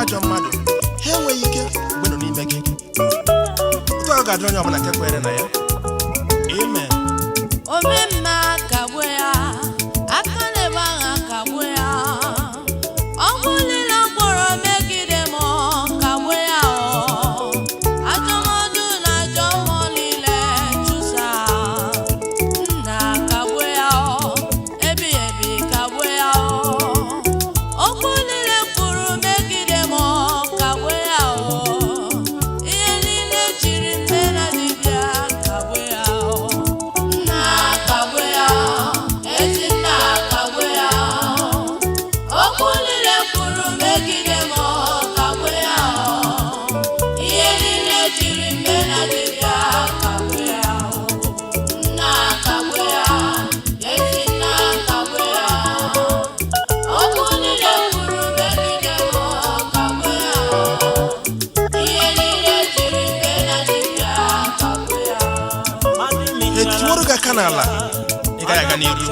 Ajọ mmadụ ha enweghị ike mgbe nọ n'ime gị. Otu ahụ ga-adịrị onye ọbụla nke kwere na ya. Amen. Omemma, kagbuo ya. Aka na-ebe agha, kagbuo ya. Ọgwụ niile mkpọrọ megide m, kagbuo ya. Ajọ mmadụ na ajọ mmụọ niile chụsa, nna, kagbuo ya. Ebi ebi, kagbuo ya. Okwu niile kwuru megide m, kagbuo ya. Ihe niile jiri mme na dibịa, kagbuo ya. Nna, kagbuo ya. Ezi nna, kagbuo ya. Okwu niile kwuru megide m, kagbuo ya. Ihe niile jiri mme na dibịa, kagbuo ya. Nna, kagbuo ya. Ezi nna, kagbuo ya. Okwu niile kwuru megide m, kagbuo ya. Ihe niile jiri mme na dibịa, kagbuo ya. Etiworo gị aka n'ala, ị gaghị aga n'iru.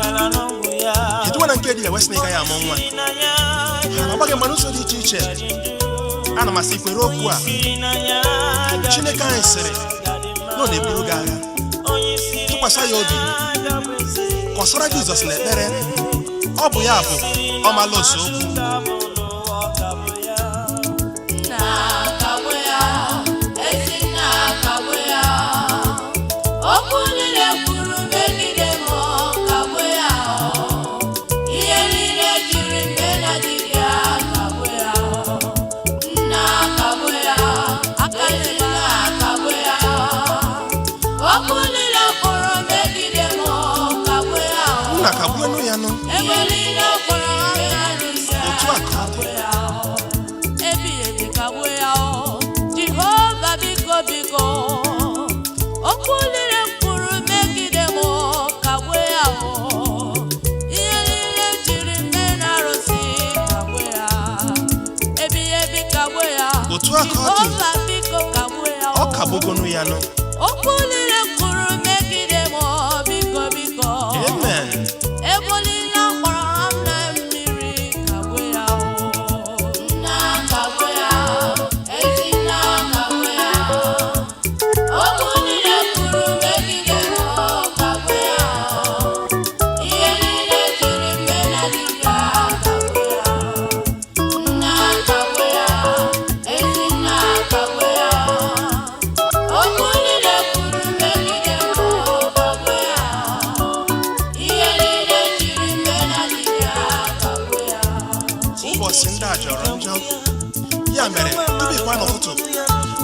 Etuwa na nke dibịa wesị na ị gaghị amụ nwa. Ha na-agba gị mgba n'ụzọ dị iche iche. Ana m asị, kwere okwu a Chineke anyị sịrị na ọ na-eburu gị agha. Tụkwasị ya obi, kọsara Jizọs na ekpere. Ọ bụ ya bụ ọmala ose okwu. Nna, kagbuo ya. Ezi nna, kagbuo ya. Okwu niile kwuru megide m, kagbuo ya. Ihe niile jiri mme na dibịa, kagbuo ya. Nna, kagbuo ya. Ezi nna, kagbuo ya. Okwu niile kwuru megide m, kagbuo ya. Nna, kagbuo ya nụ. Ebe niile kwuru megide m, Otu a ka ọ dị. ebi ebi, kagbuo ya o. Jehova, biko, biko, okwu niile kwuru megide m, kagbuo ya o. Ihe niile jiri mme na arụsị, kagbuo ya. Ebi ebi, kagbuo ya. Otu a ka ọ dị. Jehova, biko, kagbuo ya o. Ọ kagbugonu ya nụ. Okwu niile kwuru megide m, biko, biko. Amen. Ebulila mkpọrọ ha m na mmiri, kagbuo ya o. Nna, kagbuo ya. Ezi nna, kagbuo ya. Okwu niile kwuru megide m, kagbuo ya. Ihe niile jiri mme na dibịa, kagbuo ya. Nna, kagbuo ya. Ezi nna, kagbuo ya. Okwu niile kwuru megide m, kagbuo ya. Ihe niile jiri mme na dibịa, kagbuo ya. Ụbọchị ndị a jọrọ njọ. Ya mere, tupu ịkwa n'ụtụtụ,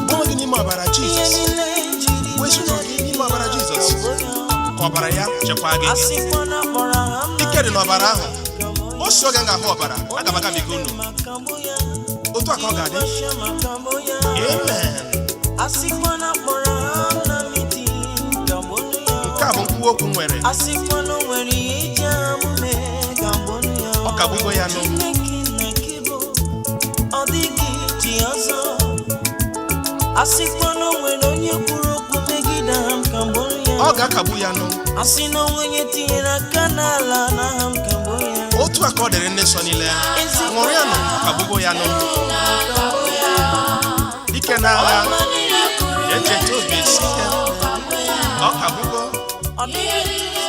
gbanwe gị n'ime ọbara Jizọs. Wezụga gị n'ime ọbara Jizọs, ka ọbara ya chekwaa gị. Ike dị n'ọbara ahụ. O si oge m ga-ahụ ọbara, aga m agabiga unu. Otu a ka ọ ga-adị. Amen. Nke a bụ nkwuwa okwu m nwere. Ọ kagbugo ya nụ. Ọ dịghị chi ọzọ. Asịkwa na o nwere onye kwuru okwu megide aha m, ka mbụrụ ya. Ọ ga-akagbu ya nụ. Asị na onwe onye tinyere aka n'ala n'aha m, ka mbụrụ ya. Otu a ka ọ dịrị ndị nsọ niile. Ṅụrụ ya nụ, ọ kagbugo ya nụ. Dike n'agha, echeta obi esi ike. Ọ kagbugo. Ọ dịghị.